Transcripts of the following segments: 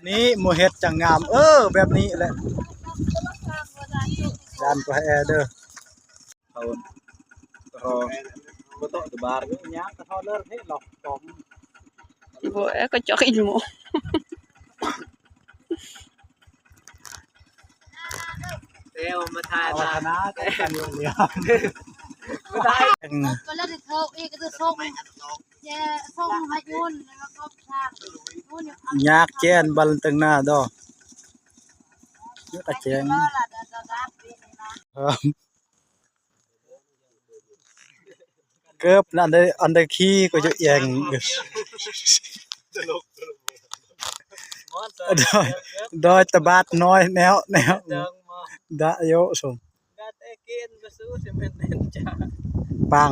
ນີ້ໝູ່ເຮັດຈັ່ງງາມ ເອີ ແບບນີ້ແຫຼະ ຢ້ານກວ່າແອເດີ ເຂົາລໍບໍ່ເຕາະຕະບາດ ຍາກກະທໍ່ເລີກເຮັດຫຼອກກອງ ບໍ່ແອກະຈອກອີໂມ ເດວມາຖ່າຍມາ ຍາກແຈ້ນບັນເຖິງໜ້າດອກ ຍາກກະແຈ້ງ ເກີບອັນໃດ ອັນໃດຂີ່ກໍຈະແອງ ດອຍ ດອຍຕະບາດນ້ອຍແນວ ແນວ ດະໂຍສົມ ປັງ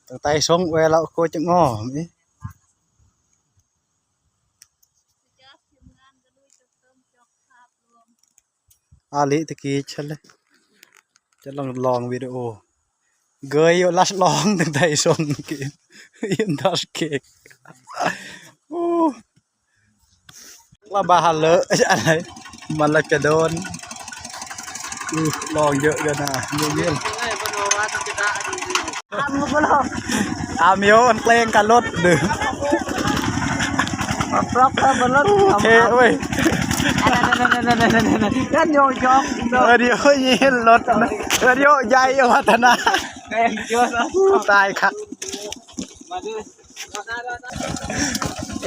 ຕັ້ງແຕ່ຊົງແວລາໂກຈະງໍ ອາລິຕະກີ້ ເຊີນເລີຍ ຈະລອງ ລອງວິດີໂອ ເກີຍຢູ່ລັດລອງຕັ້ງແຕ່ຊົງກີ້ ອິນດັສເກກ ໂອ້ ລະບາຮາເລີ ອັນໃດ ມັນລະກະໂດນ ອື ລອງເຍອະເດີນາ ເຍອະໆ ອາມໂຍນເກລງກັນລົດເດີ ປອບເລີຍ ໂອເຄເວີຍ ນັ້ນໂຍກ ໂຍກ ເອີ ດຽວຍິງລົດ ເອີ ດຽວໃຫຍ່ວັດທະນາ ຕາຍຄັກ ມາເດີ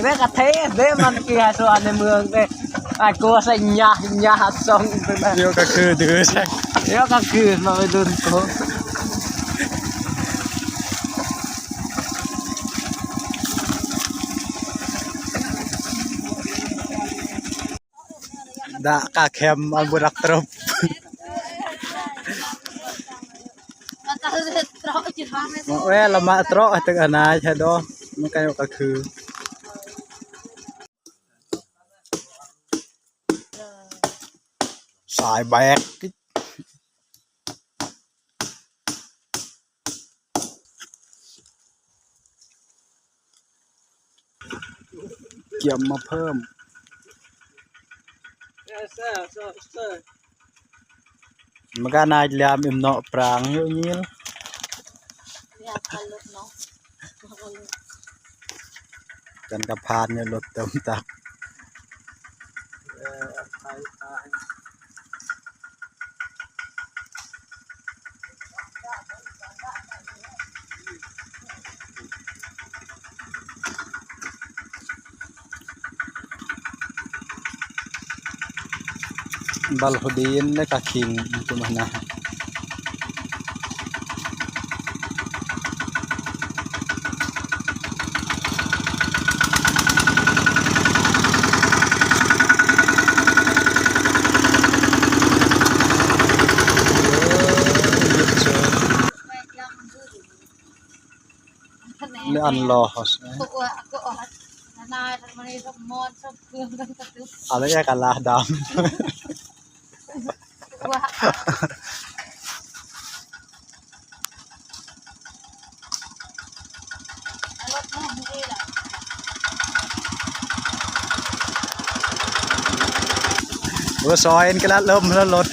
ແມ່ກະເທດເດ້ ມັນເກຍສ່ວນໃນເມືອງເດ້ ອາໂກໃສ່ຍາ ຍາສົ່ງໄປແບບ ດຽວກະຄືດື້ ດຽວກະຄືມາໄປດຸນໂກ ດະກະແຄມອັນບຸລັກຕຣົບ ເວລາມາຕຣອກໃຫ້ຕຶກອານາຍແທ້ດອກ ມັນກະກະຄື ສາຍແບກ ກຽມມາເພີ່ມ ມັນກະໜ້າຈະລາມອີ່ມເນາະ ປາງຢູ່ນີ້ ກັນກະຜ່ານຢູ່ລົດເຕີມຕັກ. ບັນຫູດີນ ແລະກະຄິງ ຢູ່ຕະໝັນນະ. ແລະອັນລໍຮອດ ອາລະແອກະລາດຳ. ໂອ້ ຊອຍກະລະລົມແລ້ວລົດ.